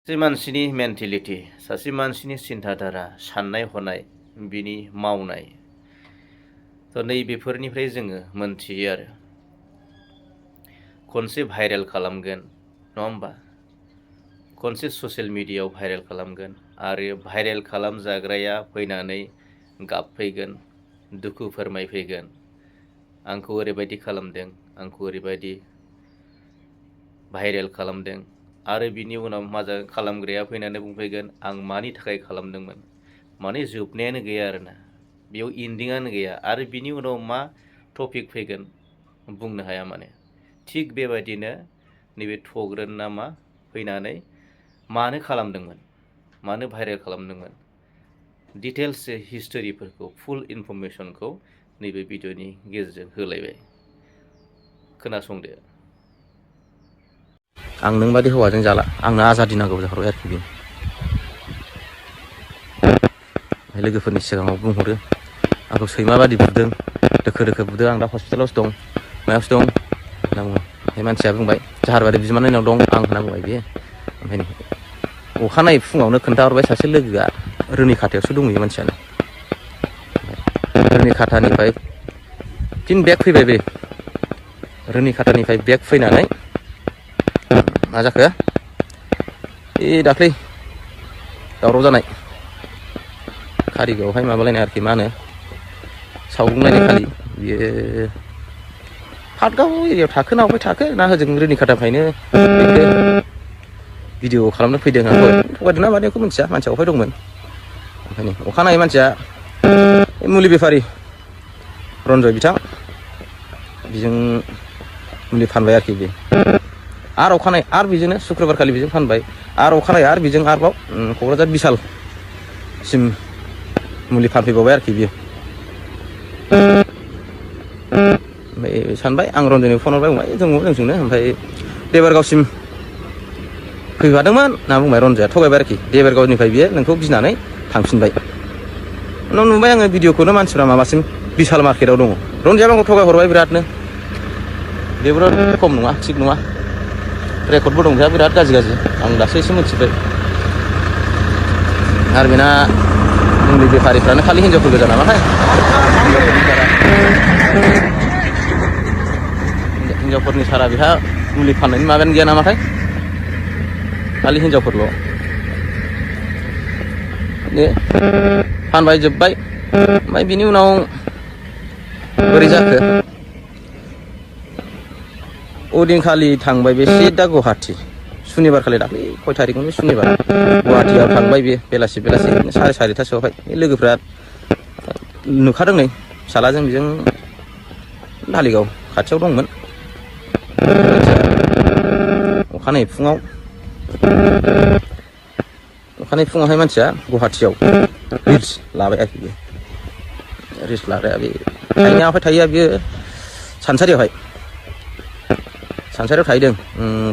सासे मानसिनि मेन्टेलिटि, सासे मानसिनि सिन्थाधारा, साननाय हनाय, बिनि मावनाय नैबेफोरनिफ्राय जोङो मोनथियो आरो खनसे भाइरेल खालामगोन नङा होमबा, खनसे ससियेल मिडियायाव भाइरेल खालामगोन आरो भाइरेल खालामजाग्राया फैनानै गाबफैगोन, दुखु फोरमायफैगोन, आंखौ ओरैबायदि खालामदों, आंखौ ओरैबायदि भाइरेल खालामदों आरो बिनि उनाव मा जागोन, खालामग्राया फैनानै बुंफैगोन आं मानि थाखाय खालामदोंमोन, माने जोबनायानो गैया आरोना, बेयाव इन्डिंआनो गैया आरो बिनि उनाव मा टपिक फैगोन बुंनो हाया माने। थिग बेबायदिनो नैबे थग्रोनना मा फैनानै मानो खालामदोंमोन, मानो भाइरेल खालामदोंमोन, डिटेल्स हिस्टरिफोरखौ फुल इनफरमेसनखौ नैबे भिडिअनि गेजेरजों होलायबाय। खोनासंदो। आं नों बादि हौवाजों जाला, आंनो आजादि नांगौ जाहरबाय आरोखि बे। लोगोफोरनि सिगाङाव बुंहरो आंखौ सैमा बादि बुदों, दोखो दोखो बुदों, आं दा हस्पिटालावसो दं, मायावसो दं होनना बुङो। बे मानसिया बुंबाय जाहारबारि बिमानैनाव दं आं होनना बुंबाय बियो। ओमफ्राय अखानायै फुङावनो खोन्थाहरबाय सासे लोगोआ रुनिखाथायावसो दंहैयो मानसियानो। रुनिखाथानिफ्राय फिन बेक फैबाय बे, रुनिखाथानिफ्राय बेक फैनानै मा जाखो, दाख्लै दावराव जानाय कारिगावआवहाय माबालायनाय आरोखि, मा होनो सावग्लुंलायनाय खालि बियो पाटगाव एरियायाव थाखो ना अबेहाय थाखो ना होजों रुनिखाथानिफ्रायनो बेखौ भिडिअ खालामनो फैदों। आं थगायदों ना मादों बेखौ मिन्थिया, मानसिया अबेहाय दंमोन। ओमफ्राय अखानायै मानसिया मुलि बेफारि रन्जय बिथां, बिजों मुलि फानबाय आरोखि बे। आरो अखानायै आरो बेजोंनो शुक्रबार खालि बेजों फानबाय, आरो अखानायै आरो बेजों आरोबाव क'क्राझार बिशालसिम मुलि फानफैबावबाय आरोखि बियो। ओमफ्राय सानबाय, आं रन्जयनो फन हरबाय, बुंबाय दङ जोंजोंनो, ओमफ्राय देबोरगावसिम फैफादोंमोन होनना बुंबाय रन्जयआ, थगायबाय आरोखि। देबोरगावनिफ्राय बियो नोंखौ गिनानै थांफिनबाय। उनाव नुबाय आङो भिडिअखौनो मानसिफ्रा माबासिम बिशाल मार्केटआव दङ। रन्जयआ आंखौ थगायहरबाय बिरादनो, बेबो खम नङा, थिग नङा, रेकर्डबो दं बेहा बिराद गाज्रि गाज्रि, आं दासो एसे मिथिबाय। आरो बेना मुलि बेफारिफ्रानो खालि हिनजावफोर गोजा नामाथाय, हिनजावफोरनि सारा बेहा मुलि फाननायनि माबायानो गैया नामाथाय, खालि हिनजावफोरल'। फानबाय जोब्बाय। ओमफ्राय बिनि उनाव बोरै जाखो, ओदिनखालि थांबाय बे सिदा गुवाहाटि, सुनिबार खालि, दाख्लै खय थारिखमोन बे सुनिबार, गुवाहाटियाव थांबाय बे बेलासि बेलासि 4:30टासोआवहाय। बे लोगोफ्रा नुखादों नै, फिसालाजों बेजों धालिगाव खाथियाव दंमोन। अखानायै फुङावहाय मानसिया गुवाहाटियाव रिल्स लाबाय आरोखि बे। रिल्स लाग्राया बे थाहैनायावहाय थाहैया बियो सानसारियाव थाहैदों।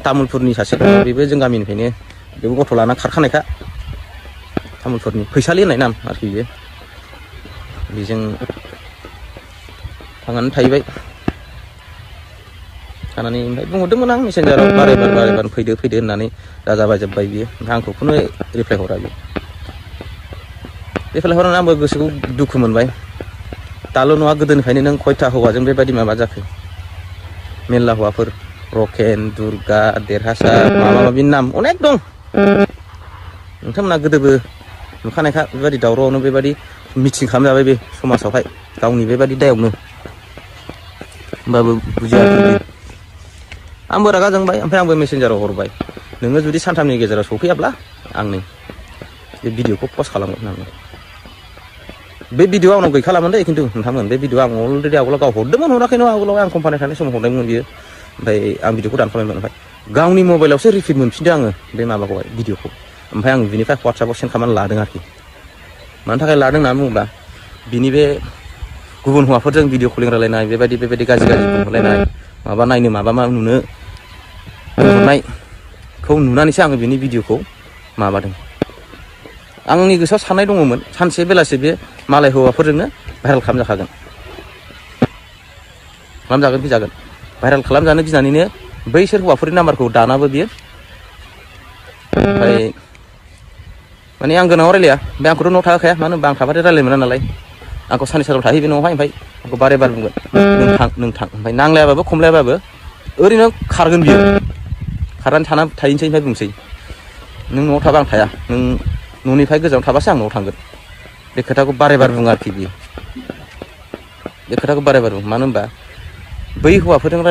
तामुलपुरनि सासे दङ, बेबो जों गामिनिफ्रायनो, बेबो गथ' लाना खारखानायखा, तामुलपुरनि फैसालि होननाय नाम आरोखि बियो। बेजों थांनानै थाहैबाय। थानानै ओमफ्राय बुंहरदोंमोन आं मेसेन्जाराव बारायबार फैदो होननानै, जाजाबाजोब्बाय बियो। ओमफ्राय आंखौ खुनु रिप्लाय हरा बियो। रिप्लाय हरनानै आंबो गोसोखौ दुखु मोनबाय। दाल' नङा, गोदोनिफ्रायनो नों खयथा हौवाजों बेबायदि माबा जाखो, मेरला हौवाफोर, रकेन, दुर्गा, देरहासार, माबा माबि नाम अनेक दं। नोंथांमोना गोदोबो नुखानायखा, बेबायदि दावरावआवनो बेबायदि मिटिं खालामजाबाय बे समाजावहाय, गावनि बेबायदि दायावनो। होमबाबो बुजियाखै। आंबो रागा जोंबाय। ओमफ्राय आंबो मेसेन्जाराव हरबाय, नोङो जुदि सानथामनि गेजेराव सफैयाब्ला आं नै बे भिडिअखौ पस्ट खालामगोन होननानै। बे भिडिअ आंनाव गैखालामोन दे, खिन्थु नोंथांमोन, बे भिडिअ आं अलरेडि आवगोलाव गाव हरदोंमोन, हराखै नङा, आवगोलाव आं कम्पानियाव थानाय समाव हरदोंमोन बियो। ओमफ्राय आं भिडिअखौ दानखाबायमोन। ओमफ्राय गावनि मबाइलावसो रिपिट मोनफिनदों आङो बे माबाखौहाय, भिडिअखौ। ओमफ्राय आं बिनिफ्राय वाट्सएपआव सेन्ड खालामनानै लादों आरोखि। मानि थाखाय लादों होननानै बुङोब्ला, बिनि बे गुबुन हौवाफोरजों भिडिअ कलिं रायलायनाय, बेबायदि गाज्रि बुंहरलायनाय, माबा नायनो माबा मा नुनो बुंहरनायखौ नुनानैसो आङो बिनि भिडिअखौ माबादों। आंनि गोसोआव साननाय दङमोन, सानसे बेलासि बे मालाय हौवाफोरजोंनो भाइरेल खालामजागोन फैजागोन। भाइरेल खालामजानो गिनानैनो बैसोर हौवाफोरनि नाम्बारखौ दानाबो बियो ओमफ्राय माने आं गोनाङाव रायलाया ओमफ्राय आंखौथ' न'आव थाहोखाया मानो होनबा आं थाबाथाय रायलायनो मोना नालाय आंखौ साननै सानथाम थाहैबाय न'आवहाय ओमफ्राय आंखौ बारे बार बुंगोन नों थां ओमफ्राय नांलायाबाबो खमलायाबाबो ओरैनो खारगोन बियो खारनानै थाहैनोसै ओमफ्राय बुंसै नों न'आव थाबा आं थाया नों न'निफ्राय गोजानाव थाबासो आं न'आव थांगोन बे खोथाखौ बारे बार बुङो आरोखि बियो बे खोथाखौ बारे बार बुङो मानो होनबा बै हौवाफोरजों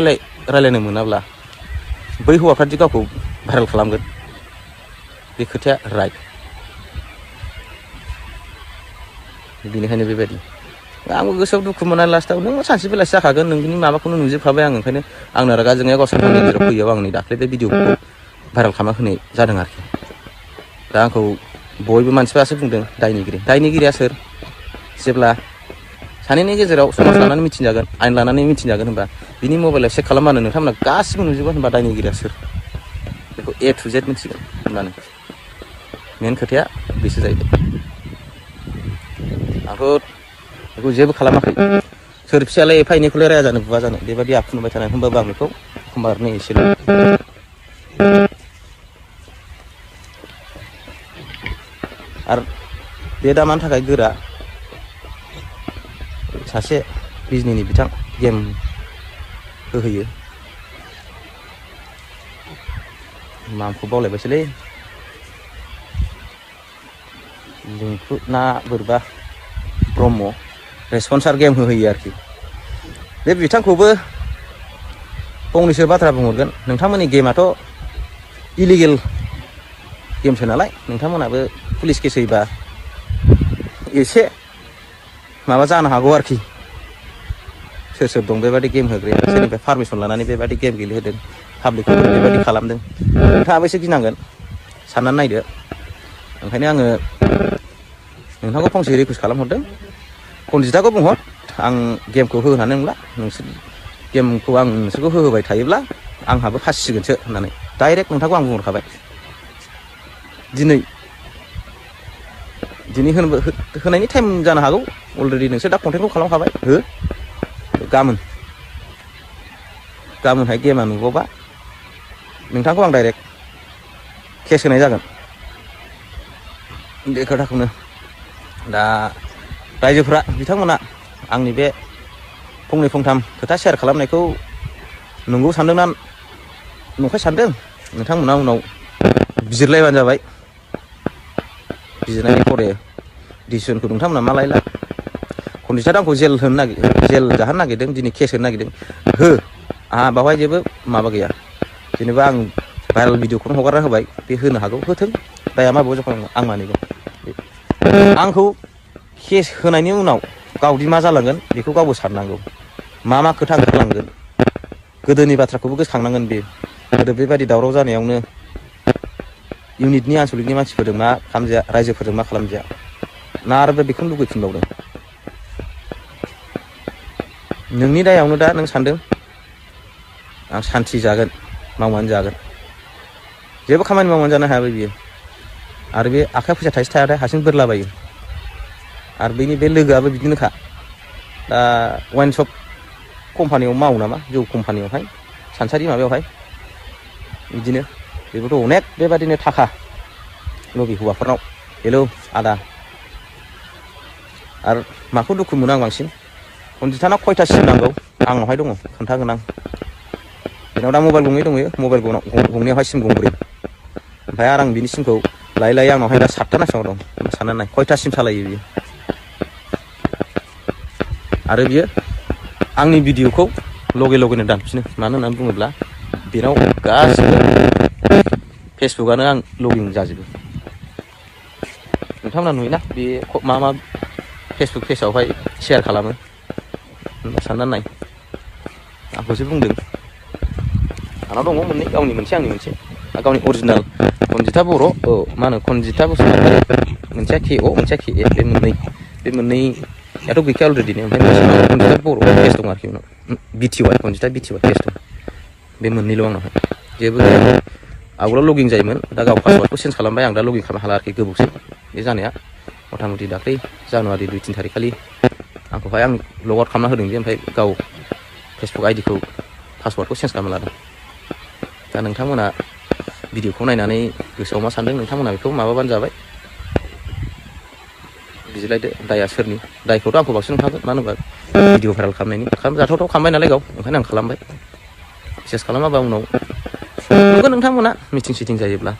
रायलायनो मोनाब्ला बै हौवाफ्रादि गावखौ भाइरेल खालामगोन बे खोथाया राइट बेनिखायनो बेबायदि आंबो गोसोआव दुखु मोना लास्टआव नों सानसे बेलासि जाखागोन नोंनि माबाखौनो नुजोबखाबाय आं ओंखायनो आंनो रागा जोंनाया गावसोर गावनि गेजेराव फैयाव आंनि दाख्लै बे भिडिअखौ भाइरेल खालामना होनाय जादों आरोखि दा आंखौ बयबो मानसिफ्रासो बुंदों दायनिगिरिया सोर जेब्ला सानैनि गेजेराव समाज लानानै मिथिजागोन आयेन लानानै मिथिजागोन होनबा बिनि मबाइलाव चेक खालामबानो नोंथांमोना गासिबो नुजोबगोन होनबा दायनिगिरिया सोर बेखौ A to Z मिथिगोन होनबानो मेन खोथाया बेसो जाहैबाय आंथ' बेखौ जेबो खालामाखै सोर फिसायालाय एफा एनैखौलाय राया जानो बुवा जानो बेबायदि आखु नुबाय थानाय होनबाबो आं बेखौ एखमबा ओरैनो एसेल' आरो बे दा मानि थाखाय गोरा सासे बिजनिनि बिथां गेम होहोयो नामखौ बावलायबायसोलै जोंखु ना बोरैबा ब्रह्म रेसपन्सार गेम होहोयो आरोखि बे बिथांखौबो फंनैसो बाथ्रा बुंहरगोन नोंथांमोननि गेमाथ' इलिगेल गेमसो नालाय नोंथांमोनाबो पुलिस केस होयोबा एसे माबा जानो हागौ आरोखि सोर सोर दं बेबायदि गेम होग्राया सोरनिफ्राय पारमिसन लानानै बेबायदि गेम गेलेहोदों पाब्लिकखौ बेबायदि खालामदों नोंथाङाबो एसे गिनांगोन साननानै नायदो ओंखायनो आङो नोंथांखौ फंसे रिकुवेस्ट खालामहरदों कनजिताखौ बुंहर आं गेमखौ होनानै नंला नोंसोर गेमखौ आं नोंसोरखौ होहोबाय थायोब्ला आंहाबो फासिगोनसो होननानै डाइरेक्ट नोंथांखौ आं बुंहरखाबाय दिनै होनायनि टाइम जानो हागौ अलरेडि नोंसोर दा कन्टेन्टखौ खालामखाबाय हो गाबोनहाय गेमा नुबावबा नोंथांखौ आं डाइरेक्ट केस होनाय जागोन बे खोथाखौनो दा रायजोफ्रा बिथांमोना आंनि बे फंनै फंथाम खोथा शेयार खालामनायखौ नंगौ सानदोंना नंखाय सानदों नोंथांमोना उनाव बिजिरलायबानो जाबाय बिजिरनायनि फरे डिसिसनखौ नोंथांमोना मा लायला कनजिता आंखौ जेल जाहोनो नागिरदों दिनै केस होनो नागिरदों हो आंहा बावहाय जेबो माबा गैया जेनेबा आं भाइरेल भिडिअखौनो हगारना होबाय बे होनो हागौ होथों दाया मा बयजों आं मानिगोन आंखौ केस होनायनि उनाव गावदि मा जालांगोन बेखौ गावबो साननांगौ मा खोथा ओंखारलांगोन गोदोनि बाथ्राखौबो गोसोखांनांगोन बे गोदो बेबायदि दावराव जानायावनो इउनिटनि आनसलिकनि मानसिफोरजों मा खालामजाया रायजोफोरजों मा खालामजाया ना आरो बेखौनो लुगैफिनबावदों नोंनि दायावनो दा नों सानदों आं सान्थि जागोन मावनानै जागोन जेबो खामानि मावनानै जानो हायाबो बियो आरो बे आखाइ फैसा थाइसे थायाथाय हारसिं बोरलाबायो आरो बैनि बे लोगोआबो बिदिनोखा दा वाइन शप कम्पानियाव मावो नामा जौ कम्पानियावहाय सानसारि माबायावहाय बिदिनो बेबोथ' अनेक बेबादिनो थाखा लबि हौवाफोरनाव हेलौ आदा आरो माखौ दुखु मोनो आं बांसिन कनजिताना खयथा सिम नांगौ आंनावहाय दङ खोन्थागोन आं बेनाव दा मबाइल गंनै दंयो मबाइल गंनैयावहाय सिम गंब्रै ओमफ्राय आरो आं बिनि सिमखौ लायै आंनावहाय दा 7था नांसिनाव दं साननानै नाय खयथा सिम सालायो बियो आरो बियो आंनि भिडिअखौ लगेनो दानफिनो मानो होननानै बुङोब्ला बेनाव गासिबो फेसबुकआनो आं लगइन जाजोबो नोंथांमोना नुयोना बे मा फेसबुक पेजआवहाय शेयार खालामो साननानै नाय आंखौसो बुंदों आंनाव दङ मोननै गावनि मोनसे आंनि मोनसे गावनि अरिजिनेल कनजिता बर' मा होनो कनजिता बसुमतारी मोनसेया KO मोनसेया KA बे मोननैयाथ' गैखाया अलरेडि ओमफ्राय मोनसे कनजिता बर' पेज दं आरोखि उनाव BTY कनजिता BTY पेज दं बे मोननैल' आंनावहाय जेबो आवगोलाव लगइन जायोमोन दा गाव पासवार्डखौ चेन्ज खालामबाय आं दा लगइन खालामनो हाला आरोखि गोबावसै बे जानाया मथा मथि दाख्लै जानुवारि 2-3 थारिख खालि आंखौहाय आं लग आउट खालामना होदों जे ओमफ्राय गाव फेसबुक आइडिखौ पासवार्डखौ चेन्ज खालामना लादों दा नोंथांमोना भिडिअखौ नायनानै गोसोआव मा सानदों नोंथांमोना बेखौ माबाबानो जाबाय। बिजिलायदो दाया सोरनि, दायखौथ' आंखौ बांसिन ओंखारगोन, मानो होनबा भिडिअ भाइरेल खालामनायनि जाथावथाव खालामबाय नालाय गाव, ओंखायनो आं खालामबाय। बिसेस खालामाबा उनाव नुगोन नोंथांमोना मिटिं सिटिं जायोब्ला।